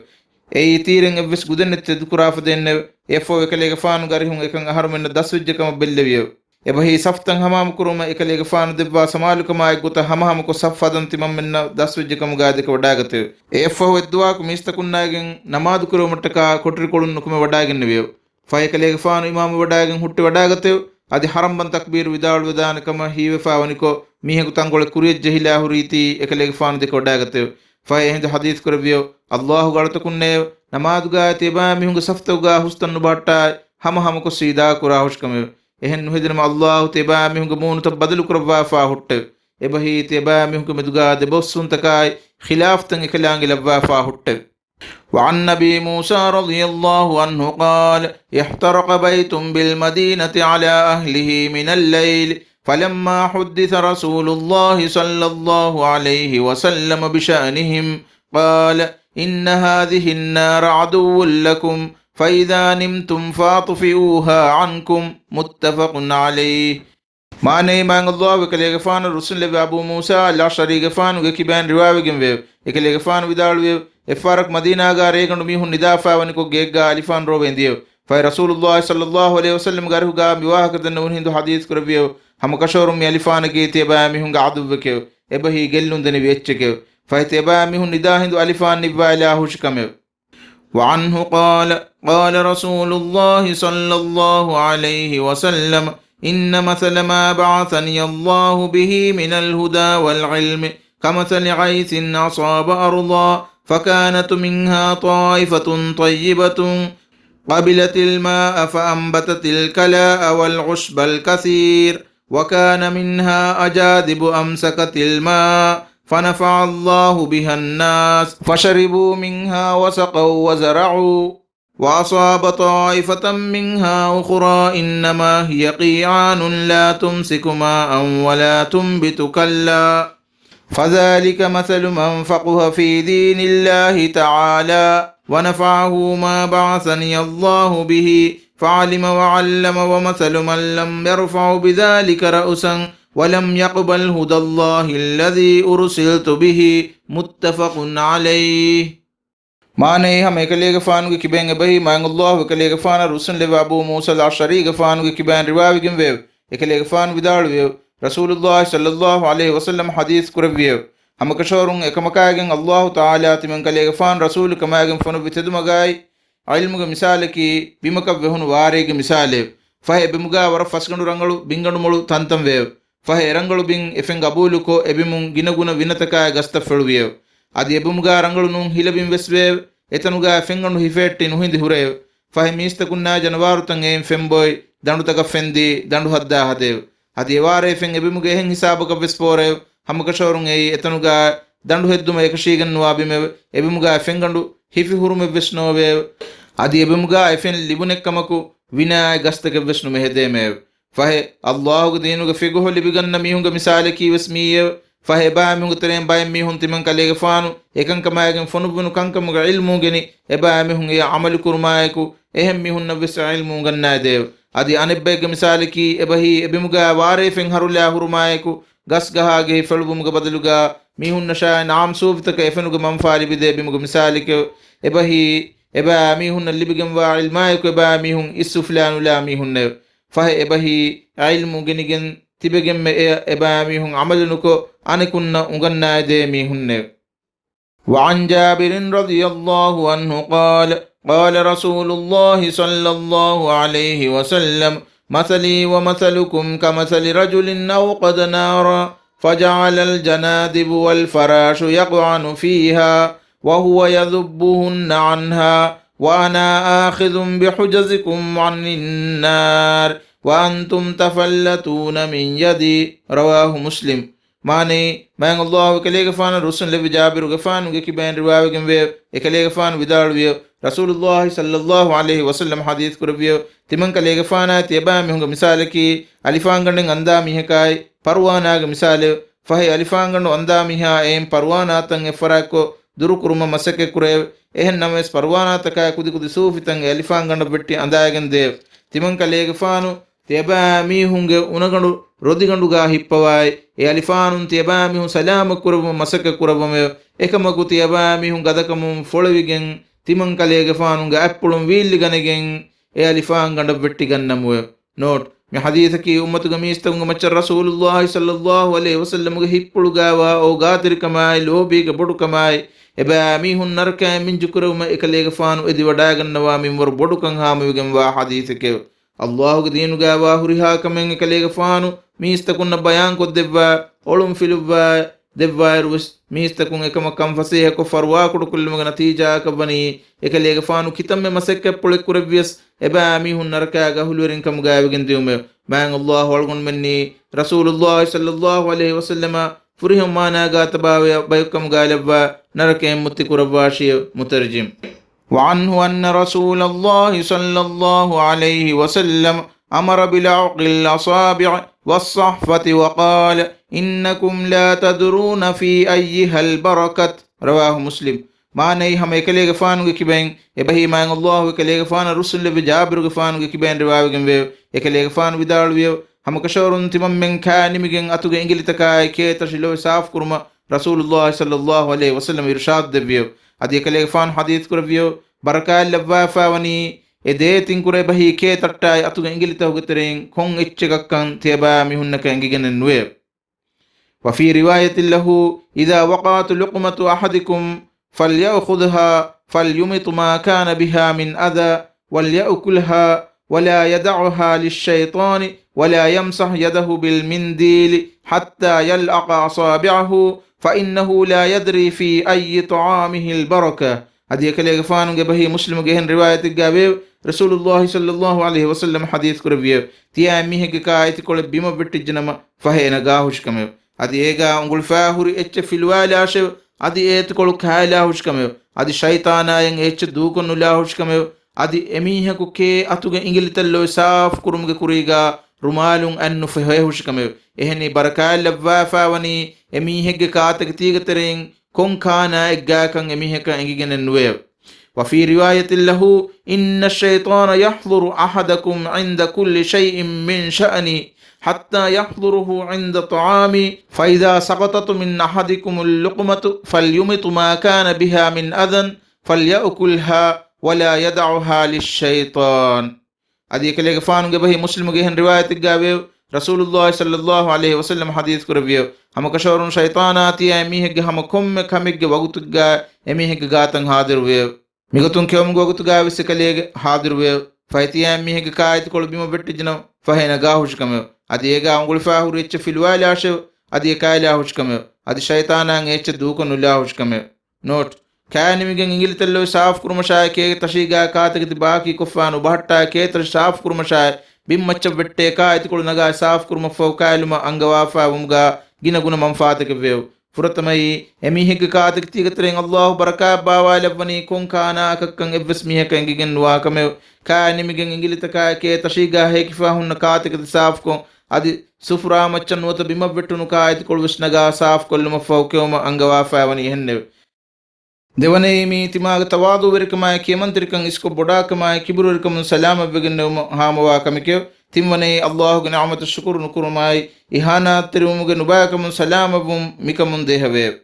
އެއީ ތީރެއް އެއްވެސް ގުދެންނެތި ތެދުކުރާފަދައިންނެވެ. އެއަށްފަހު އެކަލޭގެފާނުގެ އަރިހުން އެކަން އަހަރުމެންނަށް ދަސްވެއްޖެކަމަށް ބެއްލެވިއެވެ. އެބަހީ ސަފުތައް ހަމަހަމަކުރުމަށް އެކަލޭގެފާނު ދެއްވާ ސަމާލުކަމާއެއްގޮތަށް ހަމަހަމަކޮށް ސަފު ހަދަން ތިމަންމެންނަށް ދަސްވެއްޖެކަމުގައި ދެކެވަޑާގަތެވެ. އެއަށްފަހު އެއްދުވަހަކު މީސްތަކުންނާއިގެން ނަމާދުކުރެވުމަށްޓަކާ ކޮޓަރިކޮޅުން ނުކުމެވަޑާގެންނެވިއެވެ. ފަހެ އެކަލޭގެފާނު އިމާމުވެވަޑާގެން ހުއްޓިވަޑާގަތެވެ. އަދި ހަރަންބަން ތަކްބީރު ވިދާޅުވެދާނެ ކަމަށް ހީވެފާވަނިކޮށް، މީހަކު ތަންކޮޅެއް ކުރިޔަށް ޖެހިލާ ހުރީތީ އެކަލޭގެފާނު ދެކެވަޑާގަތެވެ. ފަހެ އެހިނދު ޙަދީޘް ކުރެއްވިއެވެ. ﷲ ގަޅުތަކުންނޭވެ! ނަމާދުގައި ތިޔަބައިމީހުންގެ ސަފުތަކުގަ ހުސްތަން ނުބަހައްޓާއި، ހަމަހަމަކޮށް ސީދާކުރާހުށިކަމެވެ. އެހެން ނުހެދިނަމަ ﷲ ތިޔަބައިމީހުންގެ މޫނުތައް ބަދަލުކުރައްވާފާ ހުއްޓެވެ. އެބަހީ ތިޔަބައިމީހުންގެ މެދުގަ ދެބައޮއްސުންތަކާއި، ޚިލާފްތައް އެކަލާނގެ ލައްވާފާ ހުއްޓެވެ. وعن أبي موسى رضي الله عنه قال: احترق بيت بالمدينة على أهله من الليل، فلما حدث رسول الله صلى الله عليه وسلم بشأنهم قال: إن هذه النار عدو لكم، فإذا نمتم فأطفئوها عنكم. متفق عليه. މާނައީ، މާތް ﷲ އެކަލޭގެފާނަށް ރުއްސުންލެއްވި އަބޫ މޫސާ އަލްއަޝްޢަރީގެފާނުގެ ކިބައިން ރިވާވެގެންވެއެވެ. އެކަލޭގެފާނު ވިދާޅުވިއެވެ. އެއްފަހަރަކު މަދީނާގާ ރޭގަނޑު މީހުން ނިދާފާވަނިކޮށް ގެއެއްގާ އަލިފާން ރޯވައިން ދިޔައެވެ. ފަހެ ރަސޫލުﷲ ޞައްލަﷲ ޢަލައިހި ވަސައްލަމްގެ އަރިހުގާ މިވާހަކަ ދަންނަވަން ހިނދު ޙަދީޘް ކުރެއްވިއެވެ. ހަމަކަށަވަރުން މި އަލިފާނަކީ ތިޔަބައިމީހުންގެ ޢަދުއްވެކެވެ. އެބަހީ ގެއްލުންދެނިވި އެއްޗެކެވެ. ފަހެ ތިޔަބައިމީހުން ނިދާ ހިނދު އަލިފާން ނިއްވާލާ ހުށިކަމެވެ. وعنه قال: قال رسول الله صلى الله عليه وسلم: إن مثل ما بعثني الله به من الهدى والعلم كمثل غيث أصاب أرضا فكانت منها طائفة طيبة قبلت الماء فأنبتت الكلاء والعشب الكثير وكان منها أجادب أمسكت الماء فنفع الله بها الناس فشربوا منها وسقوا وزرعوا، وأصاب طائفة منها أخرى إنما هي قيعان لا تمسك ماء ولا تنبت كلا، فذلك مثل من فقه في دين الله تعالى ونفعه ما بعثني الله به فعلم وعلم، ومثل من لم يرفع بذلك رأسا ولم يقبل هدى الله الذي أرسلت به. متفق عليه. މާނައީ، ހަމަ އެކަލޭގެފާނުގެ ކިބައިން އެބަހީ، މާތް ﷲ އެކަލޭގެފާނަށް ރުއްސުންލެއްވި އަބޫ މޫސާ އަލްއަޝްޢަރީގެފާނުގެ ކިބައިން ރިވާވެގެންވެއެވެ. އެކަލޭގެފާނު ވިދާޅުވިއެވެ. ރަސޫލުﷲ ޞައްލަﷲ ޢަލައިހި ވަސައްލަމް ޙަދީޘް ކުރެއްވިއެވެ. ހަމަކަށަވަރުން އެކަމަކާގެން ﷲ ތަޢާލާ ތިމަން ކަލޭގެފާނު ރަސޫލު ކަމާގެން ފޮނުއްވި ތެދުމަގާއި، ޢިލްމުގެ މިސާލަކީ، ބިމަކަށް ވެހުނު ވާރޭގެ މިސާލެވެ. ފަހެ އެބިމުގާ ވަރަށް ފަސްގަނޑު ރަނގަޅު ބިންގަނޑުމޮޅު ތަންތަން ވެއެވެ. ފަހެ އެރަނގަޅު ބިން އެފެން ގަބޫލުކޮށް، އެބިމުން ގިނަގުނަ ވިނަތަކާއި ގަސްތައް ފެޅުވިއެވެ. އަދި އެބިމުގާ ރަނގަޅު ނޫން ހިލަ ބިން ވެސް ވެއެވެ. އެތަނުގާ އެފެންގަނޑު ހިފެހެއްޓި ނުހިނދި ހުރެއެވެ. ފަހެ މީސްތަކުންނާ ޖަނަވާރުތައް އެއިން ފެންބޮއި، ދަނޑުތަކަށް ފެންދީ، ދަނޑު ހައްދާ ހަދައެވެ. އަދި އެވާރޭ އެފެން އެބިމުގެ އެހެން ހިސާބަކަށް ވެސް ފޯރައެވެ. ހަމަކަށަވަރުން އެއީ އެތަނުގާ ދަނޑު ހެއްދުމަށް އެކަށީގެންނުވާ ބިމެވެ. އެބިމުގާ އެފެންގަނޑު ހިފި ހުރުމެއް ވެސް ނޯވެއެވެ. އަދި އެބިމުގާ އެފެން ލިބުނެއްކަމަކު، ވިނާއި ގަސްތަކެއް ވެސް ނުމެހެދޭމެއެވެ. ފަހެ، ﷲގެ ދީނުގެ ފިޤުހު ލިބިގަންނަ މީހުންގެ މިސާލަކީ ވެސް މިއީއެވެ. ފަހެ އެބައިމީހުންގެ ތެރެއިން ބައެއް މީހުން ތިމަން ކަލޭގެފާނު އެކަންކަމާގެން ފޮނުއްވުނު ކަންކަމުގެ ޢިލްމު ގެނި، އެބައިމީހުން އެއަށް ޢަމަލުކުރުމާއެކު، އެހެން މީހުންނަށް ވެސް ޢިލްމު އުނގަންނާދެއެވެ. އަދި އަނެއްބައެއްގެ މިސާލަކީ، އެބަހީ އެބިމުގާ ވާރޭ ފެން ހަރުލާ ހުރުމާއެކު، ގަސްގަހާގެހި ފެޅުވުމުގެ ބަދަލުގާ، މީހުންނަށާއި ނާމްސޫފިތަކަށް އެފެނުގެ މަންފާ ލިބިދޭ ބިމުގެ މިސާލެކެވެ. އެބަހީ، އެބައިމީހުންނަށް ލިބިގެންވާ ޢިލްމާއެކު އެބައިމީހުން އިސްއުފުލާނުލާ މީހުންނެވެ. ފަހެ އެބަހީ ޢިލްމު ގެނިގެން ތިބެގެންމެ އެއަށް އެބައިމީހުން ޢަމަލުނުކޮށް އަނެކުންނަށް އުނގަންނާދޭ މީހުންނެވެ. وعن جابر رضي الله عنه قال، قال رسول الله صلى الله عليه وسلم، مثلي ومثلكم كمثل رجل أوقد نارا فجعل الجنادب والفراش يقعن فيها وهو يذبهن عنها، وأنا آخذ بحجزكم عن النار، وأنتم تفلتون من يدي. رواه مسلم. މާނައީ، މާތް ﷲ އެކަލޭގެފާނަށް ރުއްސުންލެއްވި ޖާބިރުގެފާނުގެ ކިބައިން ރިވާވެގެންވެއެވެ. އެކަލޭގެފާނު ވިދާޅުވިއެވެ. ރަސޫލުﷲ ޞައްލަﷲ ޢަލައިހި ވަސައްލަމަ ޙަދީޘް ކުރެއްވިއެވެ. ތިމަން ކަލޭގެފާނާއި ތިޔަބައިމީހުންގެ މިސާލަކީ، އަލިފާންގަނޑެއް އަންދާ މީހަކާއި ޕަރުވާނާގެ މިސާލެވެ. ފަހެ އަލިފާންގަނޑު އަންދާ މީހާ އެއިން ޕަރުވާނާތައް އެއްފަރާތްކޮށް ދުރުކުރުމަށް މަސައްކަތްކުރެއެވެ. އެހެން ނަމަވެސް، ޕަރުވާނާތަކާއި ކުދިކުދި ސޫފިތައް އެ އަލިފާންގަނޑަށް ވެއްޓި އަނދާގެން ދެއެވެ. ތިމަން ކަލޭގެފާނު ތިޔަބައިމީހުންގެ އުނަގަނޑު ރޮދިގަނޑުގާ ހިއްޕަވާއި، އެ އަލިފާނުން ތިޔަބައިމީހުން ސަލާމަތް ކުރެއްވުމަށް މަސައްކަތް ކުރައްވަމެވެ. އެކަމަކު ތިޔަބައިމީހުން ގަދަކަމުން ފޮޅެވިގެން ތިމަންކަލޭގެފާނުގެ އަތްޕުޅުން ވީއްލިގަނެގެން އެ އަލިފާންގަނޑަށް ވެއްޓިގަންނަމުވެ. ނޯޓް، މި ޙަދީޘަކީ އުއްމަތުގެ މީސްތަކުންގެ މައްޗަށް ރަސޫލުﷲ ޞައްލަﷲ ޢަލައިހި ވަސައްލަމުގެ ހިއްޕުޅުގާވާ އޯގާތެރިކަމާއި، ލޯބީގެ ބޮޑުކަމާއި، އެބައިމީހުން ނަރަކައިން މިންޖުކުރެވުމަށް އެކަލޭގެފާނު އެދިވަޑައިގަންނަވާ މިންވަރު ބޮޑުކަން ހާމަވެގެންވާ ޙަދީޘެކެވެ. ﷲގެ ދީނުގާވާ ހުރިހާ ކަމެއް އެކަލޭގެފާނު މީސްތަކުންނަށް ބަޔާންކޮށްދެއްވާ، އޮޅުން ފިލުއްވާ، ދެއްވާއިރުވެސް މީސްތަކުން އެކަމަށް ކަން ފަސޭހަކޮށް ފަރުވާކުޑަކޮށްލުމުގެ ނަތީޖާއަކަށްވަނީ، އެކަލޭގެފާނު ކިތަންމެ މަސައްކަތްޕުޅެއް ކުރެއްވިޔަސް، އެބައިމީހުން ނަރަކައިގެ އަހުލުވެރިން ކަމުގައިވެގެން ދިއުމެވެ. މާތް ﷲ އަޅުގަނޑުމެންނީ ރަސޫލުﷲ ޞައްލަﷲ ޢަލައިހި ވަސައްލަމަށް ފުރިހަމަ މާނާގާ ތަބާވެ ބަޔަކު ކަމުގައި ލައްވާ ނަރަކައިން މުއްތި ކުރައްވާށިއެވެ. مترجم. وعنه أن رسول الله صلى الله عليه وسلم أمر بلعق الأصابع والصحفة وقال: إنكم لا تدرون في أيها البركة. رواه مسلم. މާނައީ، ހަމަ އެކަލޭގެފާނުގެ ކިބައިން، އެބަހީ މާތް ﷲ އެކަލޭގެފާނަށް ރުއްސުންލެއްވި ޖާބިރުގެފާނުގެ ކިބައިން ރިވާވެގެންވެއެވެ. އެކަލޭގެފާނު ވިދާޅުވިއެވެ. ހަމަކަށަވަރުން ތިމަންމެން ކާ ނިމިގެން އަތުގެ އިނގިލިތަކާއި ކޭތަށި ލޮވެ ސާފުކުރުމަށް ރަސޫލުﷲ ޞައްލަﷲ ޢަލައިހި ވަސައްލަމަ އިރުޝާދު ދެއްވިއެވެ. އަދި އެކަލޭގެފާނު ޙަދީޘް ކުރެއްވިއެވެ. ބަރަކާތް ލައްވާފައިވަނީ އެ ދޭތިން ކުރެ އެބަހީ ކޭ ތައްޓާއި އަތުގެ އިނގިލިތަކުގެ ތެރެއިން ކޮން އެއްޗަކަށްކަން ތިޔަބައިމީހުންނަކަށް އެނގިގެނެއް ނުވެއެވެ. وفي رواية له: إذا وقعت لقمة أحدكم فليأخذها فليمط ما كان بها من أذى وليأكلها ولا يدعها للشيطان ولا يمسح يده بالمنديل حتى يلعق أصابعه فإنه لا يدري في أي طعامه البركة. އަދި އެކަލޭގެފާނުގެ އެބަހީ މުސްލިމުގެ އެހެން ރިވާޔަތެއްގައިވެއެވެ. ރަސޫލުﷲ ޞައްލަﷲ ޢަލައިހި ވަސައްލަމަ ޙަދީޘް ކުރެއްވިއެވެ. ތިޔައިމީހެއްގެ ކާ އެތިކޮޅެއް ބިމަށް ވެއްޓިއްޖެނަމަ ފަހެ ނަގާހުށިކަމެވެ. އަދި އޭގާ އުނގުޅިފާ ހުރި އެއްޗެއް ފިލުވާލާށެވެ. އަދި އެ އެތިކޮޅު ކާލާހުށިކަމެވެ. އަދި ޝައިޠާނާއަށް އެ އެއްޗެއް ދޫކޮށް ނުލާހުށިކަމެވެ. އަދި އެމީހަކު ކޭ އަތުގެ އިނގިލިތައް ލޮވެ ސާފުކުރުމުގެ ކުރީގާ ރުމާލުން އަތް ނުފެހޭހުށިކަމެވެ. އެހެނީ ބަރަކާތް ލައްވާފައިވަނީ އެމީހެއްގެ ކާތަކެތީގެ ތެރެއިން ކޮން ކާނާއެއްގާކަން އެމީހަކަށް އެނގިގެނެއް ނުވެއެވެ. وفي رواية له: إن الشيطان يحضر أحدكم عند كل شيء من شأنه حتى يحضره عند طعامه، فإذا سقطت من أحدكم اللقمة فليمط ما كان بها من أذى فليأكلها ولا يدعها للشيطان. އަދި އެކަލޭގެފާނުގެ އެބަހީ މުސްލިމުގެ އެހެން ރިވާޔަތެއްގައިވެއެވެ. ރަސޫލުﷲ ޞައްލަﷲ ޢަލައިހި ވަސައްލަމަ ޙަދީޘް ކުރެއްވިއެވެ. ހަމަކަށަވަރުން ޝައިޠާނާ ތިޔައިމީހެއްގެ ހަމަ ކޮންމެ ކަމެއްގެ ވަގުތެއްގައި އެމީހެއްގެ ގާތަށް ޙާޟިރުވެއެވެ. މިގޮތުން ކެއުމުގެ ވަގުތުގައިވެސް އެކަލޭގެ ޙާޟިރުވެއެވެ. ފަހެ ތިޔައިމީހެއްގެ ކާ އެތިކޮޅު ބިމަށް ވެއްޓިއްޖެނަމަ ފަހެ ނަގާހުށިކަމެވެ. އަދި އޭގާ އުނގުޅިފާ ހުރި އެއްޗެއް ފިލުވާލާށެވެ. އަދި އެ ކާލާހުށިކަމެވެ. އަދި ޝައިޠާނާއަށް އެ އެއްޗެއް ދޫކޮށް ނުލާހުށިކަމެވެ. ނޯޓް، ކާ ނިމިގެން އިނގިލިތައް ލޮވެ ސާފުކުރުމަށާއި، ކޭގެ ތަށީގާ ކާތަކެތި ބާކީކޮށްފާ ނުބަހައްޓާ ކޭތަށި ސާފުކުރުމަށާއި، ބިންމައްޗަށް ވެއްޓޭ ކާ އެތިކޮޅު ނަގާ ސާފުކުރުމަށްފަހު ކާލުމަށް އަންގަވާފައިވުމުގާ ގިނަ ގުނަ މަންފާތަކެއްވެއެވެ. ފުރަތަމައީ، އެމީހެއްގެ ކާތަކެތީގެ ތެރެއިން ﷲ ބަރަކާތް ބާވާލައްވަނީ ކޮން ކާނާއަކަށްކަން އެއްވެސް މީހަކަށް އެނގިގެން ނުވާކަމެވެ. ކާ ނިމިގެން އިނގިލިތަކާއި ކޭ ތަށީގާ ހޭކިފާ ހުންނަ ކާތަކެތި ސާފުކޮށް، އަދި ސުފުރާ މައްޗަށް ނުވަތަ ބިމަށް ވެއްޓުނު ކާ އެތިކޮޅު ވެސް ނަގާ ސާފުކޮށްލުމަށްފަހު ކެއުމަށް އަންގަވާފައިވަނީ އެހެންނެވެ. ދެވަނައީ މީ ތިމާގެ ތަވާޟުޢުވެރިކަމާއި، ކިޔަމަންތެރިކަން އިސްކޮށް ބޮޑާކަމާއި، ކިބުރުވެރިކަމުން ސަލާމަތްވެގެންނެވުމަށް ހާމަވާ ކަމެކެވެ. ތިންވަނައީ، ﷲގެ ނިޢުމަތަށް ޝުކުރު ނުކުރުމާއި، އިހާނާތްތެރިވުމުގެ ނުބައިކަމުން ސަލާމަތްވުން މިކަމުން ދޭހަވެއެވެ.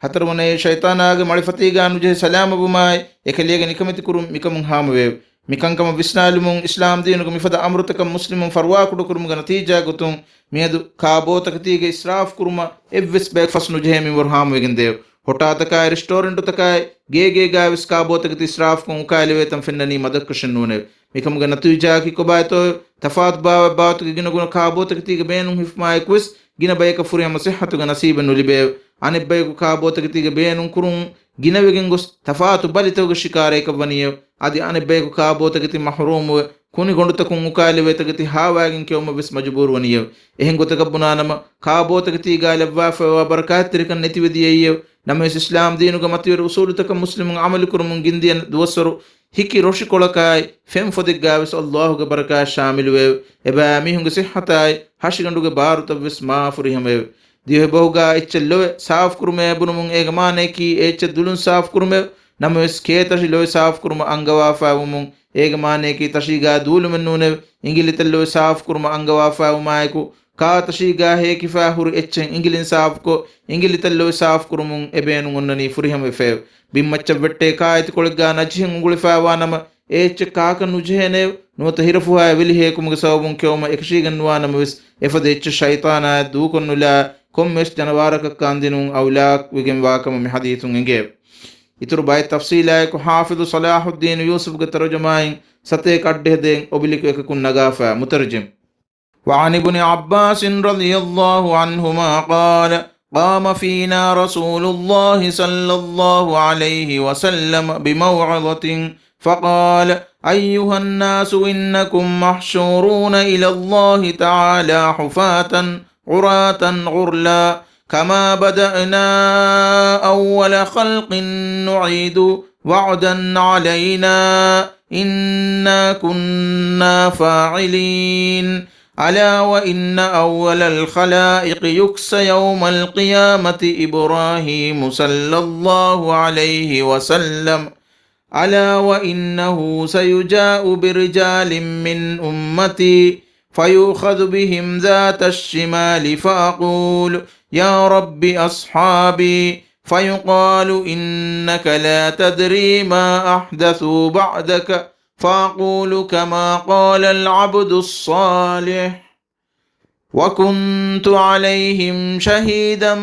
ހަތަރުވަނައީ، ޝައިޠާނާގެ މަޅިފަތީގާ ނުޖެހި ސަލާމަތްވުމާއި، އެކަލޭގެ ނިކަމެތިކުރުން މިކަމުން ހާމަވެއެވެ. މިކަންކަމަށް ވިސްނާލުމުން، އިސްލާމް ދީނުގެ މިފަދަ އަމުރުތަކަށް މުސްލިމުން ފަރުވާކުޑަކުރުމުގެ ނަތީޖާ ގޮތުން، މިއަދު ކާބޯތަކެތީގެ އިސްރާފުކުރުމަށް އެއްވެސް ބަޔަކު ފަސް ނުޖެހޭ މިންވަރު ހާމަވެގެންދެއެވެ. ހޮޓާތަކާއި، ރެސްޓޯރެންޓުތަކާއި، ގޭގޭގާވެސް ކާބޯތަކެތި އިސްރާފުކޮށް އުކާލެވޭތަން ފެންނަނީ މަދަކަށެއް ނޫނެވެ. މިކަމުގެ ނަތީޖާއަކީ ކޮބާތޯ؟ ތަފާތު ބާވަތް ބާވަތުގެ ގިނަގުނަ ކާބޯތަކެތީގެ ބޭނުން ހިފުމާއެކުވެސް، ގިނަ ބަޔަކަށް ފުރިހަމަ ސިއްހަތުގެ ނަސީބެއް ނުލިބެއެވެ. އަނެއްބަޔަކު ކާބޯތަކެތީގެ ބޭނުން ކުރުން ގިނަވެގެން ގޮސް، ތަފާތު ބަލިތަކުގެ ޝިކާރައަކަށް ވަނީއެވެ. އަދި އަނެއްބަޔަކު ކާބޯތަކެތި މަޙްރޫމުވެ، ކުނިގޮނޑުތަކުން އުކާލެވޭ ތަކެތި ހާވާގެން ކެއުމަށް ވެސް މަޖުބޫރު ވަނީއެވެ. އެހެން ގޮތަކަށް ބުނާނަމަ، ކާބޯތަކެތީގާ ލައްވާފައިވާ ބަރަކާތްތެރިކަން ނެތިވެދިޔައީއެވެ. ނަމަވެސް، އިސްލާމް ދީނުގެ މަތިވެރި އުސޫލުތަކަށް މުސްލިމުން ޢަމަލުކުރަމުން ގެންދިޔަ ދުވަސްވަރު، ހިކި ރޮށިކޮޅަކާއި، ފެންފޮދެއްގާވެސް ﷲގެ ބަރަކާތް ޝާމިލުވެއެވެ. އެބައިމީހުންގެ ސިއްހަތާއި، ހަށިގަނޑުގެ ބާރުތައްވެސް މާ ފުރިހަމައެވެ. ދިވެހިބަހުގާ އެއްޗެއް ލޮވެ ސާފުކުރުމޭ ބުނުމުން އޭގެ މާނަޔަކީ އެ އެއްޗެއް ދުލުން ސާފުކުރުމެވެ. ނަމަވެސް، ކޭތަށި ލޮވެ ސާފުކުރުމަށް އަންގަވާފައިވުމުން އޭގެ މާނަޔަކީ ތަށީގާ ދޫލުމެއް ނޫނެވެ. އިނގިލިތައް ލޮވެ ސާފުކުރުމަށް އަންގަވާފައިވުމާއެކު، ކާ ތަށީގާ ހޭކިފާ ހުރި އެއްޗެއް އިނގިލިން ސާފުކޮށް، އިނގިލިތައް ލޮވެ ސާފުކުރުމުން އެބޭނުން އޮންނަނީ ފުރިހަމަވެފައެވެ. ބިންމައްޗަށް ވެއްޓޭ ކާ އެތިކޮޅެއްގާ ނަޖިހެއް އުނގުޅިފައިވާ ނަމަ، އެ އެއްޗެއް ކާކަށް ނުޖެހޭނެއެވެ. ނުވަތަ ހިރަފުހާއި ވެލި ހޭކުމުގެ ސަބަބުން ކެއުމަށް އެކަށީގެން ނުވާ ނަމަވެސް، އެފަދަ އެއްޗެއް ޝައިޠާނާއަށް ދޫކޮށްނުލާ، ކޮންމެވެސް ޖަނަވާރަކަށް ކާންދިނުން އައުލާވެގެންވާ ކަމަށް މި ޙަދީޘުން އެނގޭ. އިތުރު ބައެއް ތަފްޞީލާއެކު ޙާފިޡު ޞަލާޙުއްދީނު ޔޫސުފްގެ ތަރުޖަމާއިން ސަތޭކަ އަށްޑިހަ ދޭން އޮބިލިކު އެކަކުން ނަގާފަ. މުތަރްޖިމް. وعن ابن عباس رضي الله عنهما قال: قام فينا رسول الله صلى الله عليه وسلم بموعظة فقال: أيها الناس إنكم محشورون إلى الله تعالى حفاة عراة غرلا كما بدأنا أول خلق نعيده وعدا علينا إنا كنا فاعلين. ألا وإن أول الخلائق يكسى يوم القيامة إبراهيم صلى الله عليه وسلم. ألا وإنه سيجاء برجال من أمتي فيؤخذ بهم ذات الشمال فأقول: يا رب أصحابي، فيقال: إنك لا تدري ما أحدثوا بعدك، فأقول كما قال العبد الصالح: وكنت عليهم شهيدا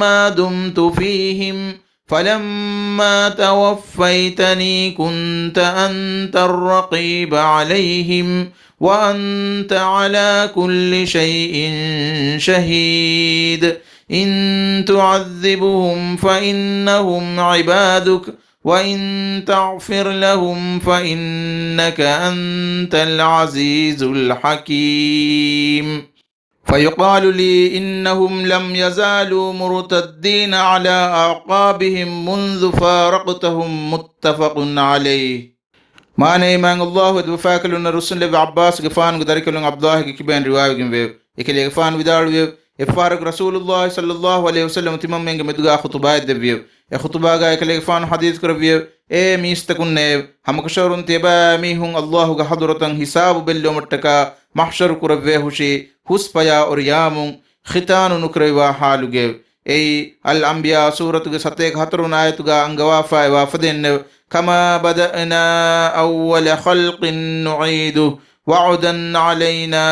ما دمت فيهم، فلما توفيتني كنت أنت الرقيب عليهم، وأنت على كل شيء شهيد. إن تعذبهم فإنهم عبادك، وإن تغفر لهم فإنك أنت العزيز الحكيم. فيقال لي: إنهم لم يزالوا مرتدين على أعقابهم منذ فارقتهم، متفق عليه. މާނައީ، މާތް ﷲ އެދުވަފާކަލުންނަށް ރުއްސުންލެއްވި ޢައްބާސްގެފާނުގެ ދަރިކަލުން ޢަބްދުﷲގެ ކިބައިން ރިވާވެގެން ވެއެވެ. އެކަލޭގެފާނު ވިދާޅުވިއެވެ. އެއްފަހަރަކު ރަސޫލުﷲ ޞައްލަﷲ ޢަލައިހި ވަސައްލަމަ ތިމަންމެންގެ މެދުގާ ޚުޠުބާއެއް ދެއްވިއެވެ. އެ ޚުޠުބާގާ އެކަލޭގެފާނު ޙަދީޘް ކުރެއްވިއެވެ. އޭ މީސްތަކުންނޭވެ! ހަމަކަށަވަރުން ތިޔަބައިމީހުން ﷲގެ ޙަޟުރަތަށް ޙިސާބު ބެއްލެވުމަށްޓަކާ މަޙްޝަރު ކުރެއްވޭހުށީ ހުސް ފަޔާ އޮރިޔާމުން، ޚިތާނު ނުކުރެވިވާ ޙާލުގައެވެ. އެއީ، އަލްއަންބިޔާ ސޫރަތުގެ ސަތޭކަ ހަތަރުވަނަ އާޔަތުގާ އަންގަވާފައިވާ ފަދައިންނެވެ. كما بدأنا أول خلق نعيده وعدا علينا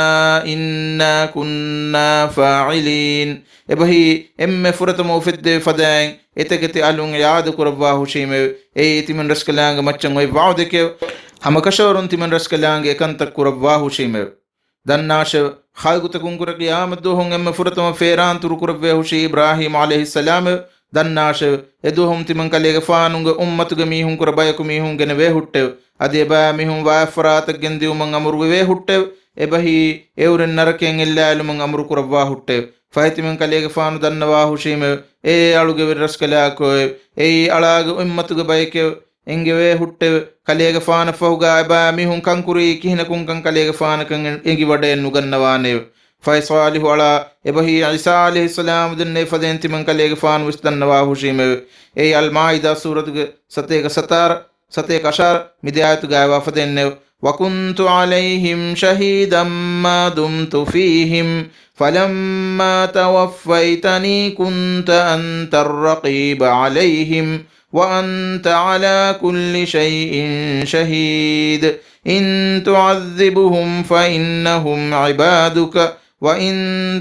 إنا كنا فاعلين. އެބަހީ، އެންމެ ފުރަތަމަ އުފެއްދެވި ފަދައިން އެތަކެތި އަލުން އިޢާދަ ކުރައްވާހުށީމެވެ. އެއީ، ތިމަން ރަސްކަލާނގެ މައްޗަށް އޮތް ވަޢުދެކެވެ. ހަމަކަށަވަރުން ތިމަން ރަސްކަލާނގެ އެކަންތައް ކުރައްވާހުށީމެވެ. ދަންނާށެވެ! ޚަލްޤުތަކުންކުރެ ޤިޔާމަތްދުވަހުން އެންމެ ފުރަތަމަ ފޭރާން ތުރުކުރެއްވޭހުށީ އިބްރާހީމް ޢަލައިހިއްސަލާމެވެ. ދަންނާށެވެ! އެދުވަހުން ތިމަން ކަލޭގެފާނުގެ އުއްމަތުގެ މީހުންކުރެ ބަޔަކު މީހުން ގެނެވޭ ހުއްޓެވެ. އަދި އެބައިމީހުން ވާތްފަރާތަށް ގެންދިއުމަށް އަމުރުވެވޭ ހުއްޓެވެ. އެބަހީ، އެއުރެން ނަރަކައިން އެއްލާލުމަށް އަމުރުކުރައްވާ ހުއްޓެވެ. ފަހެ ތިމަން ކަލޭގެފާނު ދަންނަވާހުށީމެވެ. އޭ އަޅުގެ ވެރިރަސްކަލާކޯއެވެ! އެއީ އަޅާގެ އުއްމަތުގެ ބަޔެކެވެ. އެނގެވޭ ހުއްޓެވެ. ކަލޭގެފާނަށްފަހުގާ އެބައިމީހުން ކަންކުރީ ކިހިނަކުންކަން ކަލޭގެފާނަކަށް އެނގިވަޑައެއް ނުގަންނަވާނެއެވެ. ފަހެ ޞާލިޙު އަޅާ، އެބަހީ ޢީސާ ޢަލައިހިއްސަލާމް ދެންނެވި ފަދައިން ތިމަން ކަލޭގެފާނުވެސް ދަންނަވާހުށީމެވެ. އެއީ އަލްމާއިދާ ސޫރަތުގެ ސަތޭކަ ސަތާރަ، ސަތޭކަ އަށާރަ މި ދެ އާޔަތުގާ އެވާ ފަދައިންނެވެ. وكنت عليهم شهيدا ما دمت فيهم فلما توفيتني كنت أنت الرقيب عليهم وأنت على كل شيء شهيد. إن تعذبهم فإنهم عبادك وإن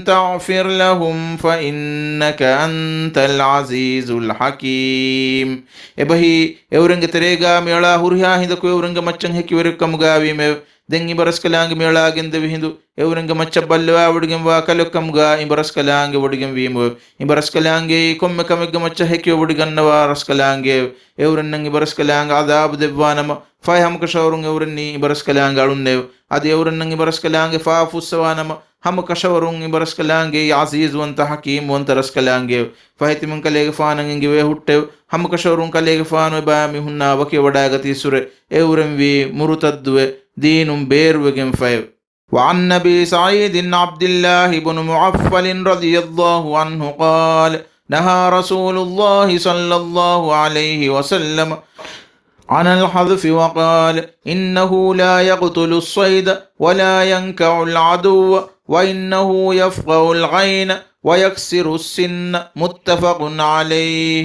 تغفر لهم فإنك أنت العزيز الحكيم. އެބަހީ، އެއުރެންގެ ތެރޭގާ މިއަޅާ ހުރިހާ ހިނދަކު އެއުރެންގެ މައްޗަށް ހެކިވެރިކަމުގާވީމެވެ. ދެން އިބަރަސްކަލާނގެ މިއަޅާ ގެންދެވި ހިނދު، އެއުރެންގެ މައްޗަށް ބައްލަވާވޮޑިގެންވާ ކަލެއް ކަމުގާ އިބަރަސްކަލާނގެ ވޮޑިގެންވީމެވެ. އިބަރަސްކަލާނގެއީ ކޮންމެ ކަމެއްގެ މައްޗަށް ހެކިވެވޮޑިގަންނަވާ ރަސްކަލާނގެއެވެ. އެއުރެންނަށް އިބަރަސްކަލާނގެ ޢަޛާބު ދެއްވާނަމަ، ފަހެ ހަމަކަށަވަރުން އެއުރެންނީ އިބަރަސްކަލާނގެ އަޅުންނެވެ. އަދި އެއުރެންނަށް އިބަރަސްކަލާނގެ ފާފަ ފުއްސަވާނަމަ، ހަމަކަށަވަރުން އިބަރަސްކަލާނގެއީ ޢަޒީޒުވަންތަ ޙަކީމްވަންތަ ރަސްކަލާނގެއެވެ. ފަހެ ތިމަން ކަލޭގެފާނަށް އެނގިވޭ ހުއްޓެވެ. ހަމަކަށަވަރުން ކަލޭގެފާނު އެބައިމީހުންނާ ވަކިވެވަޑައިގަތީއްސުރެ އެއުރެންވީ މުރުތައްދުވެ، ދީނުން ބޭރުވެގެންފައެވެ. وعن أبي سعيد عبد الله بن مغفل رضي الله عنه قال: نهى رسول الله صلى الله عليه وسلم عن الخذف وقال: إنه لا يقتل الصيد ولا ينكع العدو وإنه يفقأ العين ويكسر السن، متفق عليه.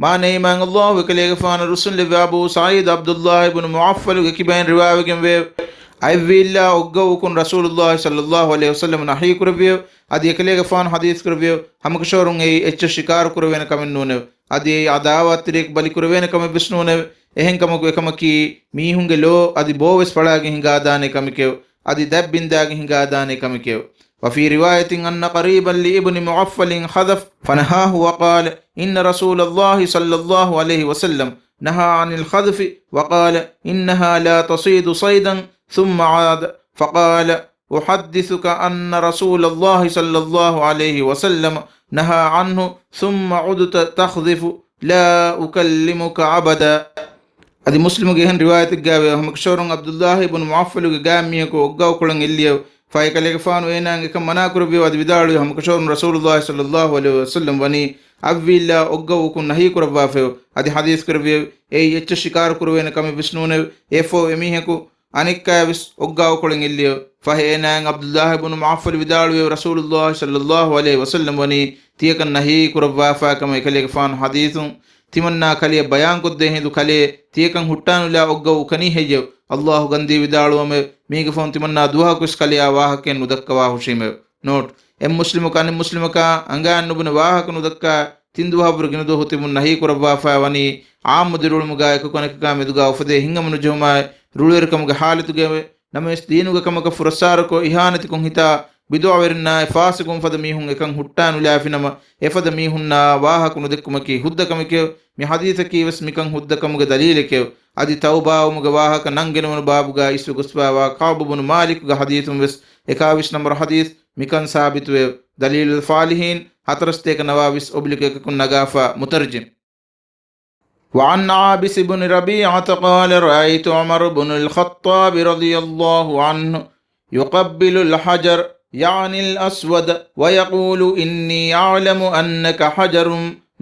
މާނައީ، މާތް ﷲ އެކަލޭގެފާނަށް ރުއްސުންލެއްވި އަބޫ ސަޢީދު ޢަބްދުﷲ ބުނު މުޣައްފަލުގެ ކިބައިން ރިވާވެގެންވެއެވެ. އަތްވީއްލާ އޮއްގައުވަކުން ރަސޫލުﷲ ޞައްލަﷲ ޢަލައިހި ވަސައްލަމަ ނަހީކުރެއްވިއެވެ. އަދި އެކަލޭގެފާނު ޙަދީޘް ކުރެއްވިއެވެ. ހަމަކަށަވަރުން އެއީ އެއްޗެއް ޝިކާރު ކުރެވޭނެ ކަމެއް ނޫނެވެ. އަދި އެއީ ޢަދާވާތްތެރިޔަކު ބަލި ކުރެވޭނެ ކަމެއްވެސް ނޫނެވެ. އެހެންކަމަކު އެކަމަކީ މީހުންގެ ލޯ އަދި ބޯވެސް ފަޅާގެން ހިނގާދާނެ ކަމެކެވެ. އަދި ދަތް ބިންދާގެން ހިނގާދާނެ ކަމެކެވެ. وفي رواية أن قريبا لابن مغفل خذف فنهاه وقال: إن رسول الله صلى الله عليه وسلم نهى عن الخذف وقال: إنها لا تصيد صيدا، ثم عاد فقال: أحدثك أن رسول الله صلى الله عليه وسلم نهى عنه، ثم عدت تخذف، لا أكلمك أبدا. އަދި މުސްލިމުގެ އެހެން ރިވާޔަތެއްގައިވޭ، ހަމަކަށަވަރުން ޢަބްދުﷲ ބުނު މުޣައްފަލުގެ ގާތްމީހަކު އޮއްގައުކޮޅެއް އެއްލިއެވެ. ފަހެ އެކަލޭގެފާނު އޭނާއަށް އެކަން މަނާކުރެއްވިއެވެ. އަދި ވިދާޅުވިއެވެ. ހަމަކަށަވަރުން ރަސޫލުﷲ ޞައްލަﷲ ޢަލައިހި ވަސައްލަމަ ވަނީ އަތްވީއްލާ އޮއްގައުވަކުން ނަހީކުރައްވާފައެވެ. އަދި ޙަދީޘް ކުރެއްވިއެވެ. އެއީ އެއްޗެއް ޝިކާރު ކުރެވޭނެ ކަމެއްވެސް ނޫނެވެ. އެއަށްފަހު އެމީހަކު އަނެއްކާވެސް އޮއްގައުކޮޅެއް އެއްލިއެވެ. ފަހެ އޭނާއަށް ޢަބްދުﷲ ބުނު މުޣައްފަލު ވިދާޅުވިއެވެ. ރަސޫލުﷲ ޞައްލަﷲ ޢަލައިހި ވަސައްލަމަ ވަނީ ތިޔަކަން ނަހީ ކުރައްވާފާ ކަމަށް އެކަލޭގެފާނު ޙަދީޘުން ތިމަންނާ ކަލެޔަށް ބަޔާންކޮށްދޭ ހިނދު ކަލޭ ތިޔަކަން ހުއްޓާނުލާ އޮއްގައު އުކަނީ ހެއްޔެވެ؟ ﷲ ގަންދީ ވިދާޅުވަމެވެ. މީގެ ފަހުން ތިމަންނާ ދުވަހަކުވެސް ކަލެޔާ ވާހަކައެއް ނުދައްކަވާ ހުށީމެވެ. ނޯޓް، އެއްމުސްލިމަކު އަނެއްމުސްލިމަކާ އަނގައިން ނުބުނެ ވާހަކަ ނުދައްކާ ތިން ދުވަހަށްވުރެ ގިނަ ދުވަހު ތިބުން ނަހީ ކުރައްވާފާ ވަނީ ޢާއްމު ދިރިއުޅުމުގާ އެކަކު އަނެކަކާ މެދުގާ އުފެދޭ ހިތްހަމަނުޖެހުމާއި ރުޅިވެރިކަމުގެ ޙާލަތުގައެވެ. ނަމަވެސް ދީނުގެ ކަމަކަށް ފުރައްސާރަކޮށް އިހާނެތިކޮށް ހިތާ ބިދުޢަވެރިންނާއި ފާސިޤުން ފަދަ މީހުން އެކަން ހުއްޓާނުލާފިނަމަ، އެފަދަ މީހުންނާ ވާހަކަ ނުދެއްކުމަކީ ހުއްދަ ކަމެކެވެ. މި ޙަދީޘަކީވެސް މިކަން ހުއްދަ ކަމުގެ ދަލީލެކެވެ. އަދި ތައުބާވުމުގެ ވާހަކަ ނަންގެނުވުނު ބާބުގާ އިސްވެ ގޮސްފާވާ ކަޢުބު ބުނު މާލިކުގެ ޙަދީޘުން ވެސް އެކާވީސް ނަންބަރު ޙަދީޘް މިކަން ސާބިތުވެއެވެ. ދަލީލުލް ފާލިޙީން ހަތަރުސަތޭކަ ނަވާވީސް އޮބްލިކް އެކަކުން ނަގާފާ. މުތަރްޖިމް. وعن عابس بن ربيعة قال: رأيت عمر بن الخطاب رضي الله عنه يقبل الحجر، يعني الأسود، ويقول: إني أعلم أنك حجر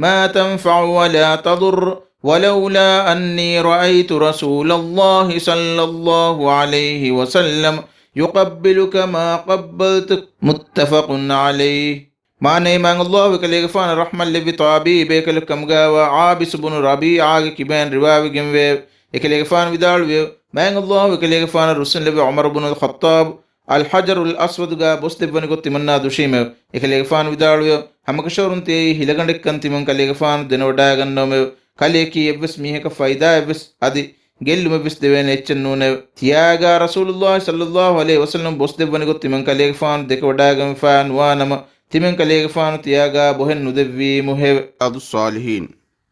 ما تنفع ولا تضر، ولولا أني رأيت رسول الله صلى الله عليه وسلم يقبلك ما قبلتك، متفق عليه. މާނައީ، މާތް ﷲ އެކަލޭގެފާނަށް ރަޙްމަތްލެއްވި ތާބިޢީ ބޭކަލެއް ކަމުގާވާ ޢާބިސު ބުނު ރަބީޢާގެ ކިބައިން ރިވާވެގެންވެއެވެ. އެކަލޭގެފާނު ވިދާޅުވިއެވެ. މާތް ﷲ އެކަލޭގެފާނަށް ރުއްސުންލެއްވި ޢުމަރު ބުނުލް ޚައްޠާބު އަލް ޙަޖަރުލް އަސްވަދުގާ ބޮސްދެއްވަނި ގޮތް ތިމަންނާ ދުށީމެވެ. އެކަލޭގެފާނު ވިދާޅުވިއެވެ. ހަމަކަށަވަރުން ތިޔައީ ހިލަގަނޑެއްކަން ތިމަން ކަލޭގެފާނު ދެނެވަޑައިގަންނަވަމެވެ. ކަލެޔަކީ އެއްވެސް މީހަކަށް ފައިދާއެއްވެސް އަދި ގެއްލުމެއްވެސް ދެވޭނެ އެއްޗެއް ނޫނެވެ. ތިޔާގާ ރަސޫލުﷲ ޞައްލަﷲ ޢަލައިހި ވަސައްލަމަ ބޮސްދެއްވަނި ގޮތް ތިމަން ކަލޭގެފާނު ދެކެވަޑައިގަނެފާ ނުވާނަމަ، ތިމަން ކަލޭގެފާނު ތިޔާގާ ބޮހެއް ނުދެއްވީމުހެވެ. ރިޔާޟުއްޞާލިޙީން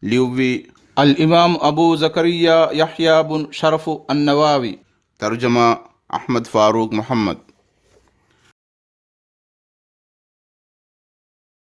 ލިޔުއްވީ އަލްއިމާމު އަބޫ ޒަކަރިއްޔާ ޔަޙްޔާ ބުން ޝަރަފު އައްނަވަވީ. ތަރުޖަމާ އަޙްމަދު ފާރޫޤް މުޙައްމަދު.